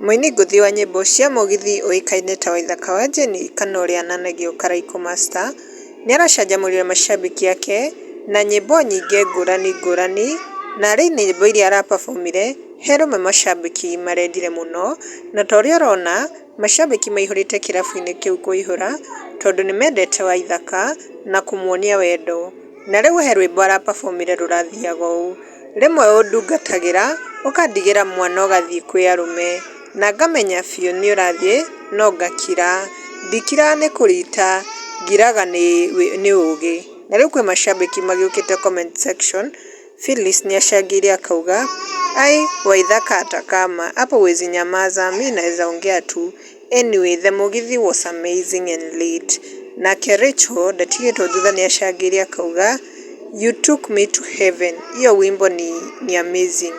Mũini ngũthi wa nyĩmbo cia mũgithi ũĩkaine ta Waithaka wa Jane kana ũrĩa ananagio Karaikũ Master, nĩaracanjamũrire mashabiki ake na nyĩmbo nyingĩ ngũrani ngũrani, na arĩ nyĩmbo iria arapabomire he rũmwe mashabiki marendire mũno, na ta ũrĩa ũrona mashabiki maihũrĩte kĩrabu-inĩ kĩu kũihũra, tondũ nĩmendete Waithaka na kũmuonia wendo. Na rĩu he rwĩmbo arapabomire rũrathiaga ũũ, rĩmwe ũndungatagĩra ũkandigĩra mwana ũgathiĩ kwĩ arũme, na ngamenya biũ nĩ ũrathiĩ no ngakira, ndikiraga nĩ kũrita, ngiraga nĩ ũgĩ. Na rĩu kwĩ mashabiki magĩũkĩte comment section, Phyllis nĩacangĩire akauga, ai Waithaka atakama, hapo huwezi nyamaza, mi naeza ongea tu. Anyway, the mũgithi was amazing and lit. Nake Rachel ndatigĩtwo thutha nĩacangĩire akauga, you took me to heaven, hiyo wimbo ni amazing.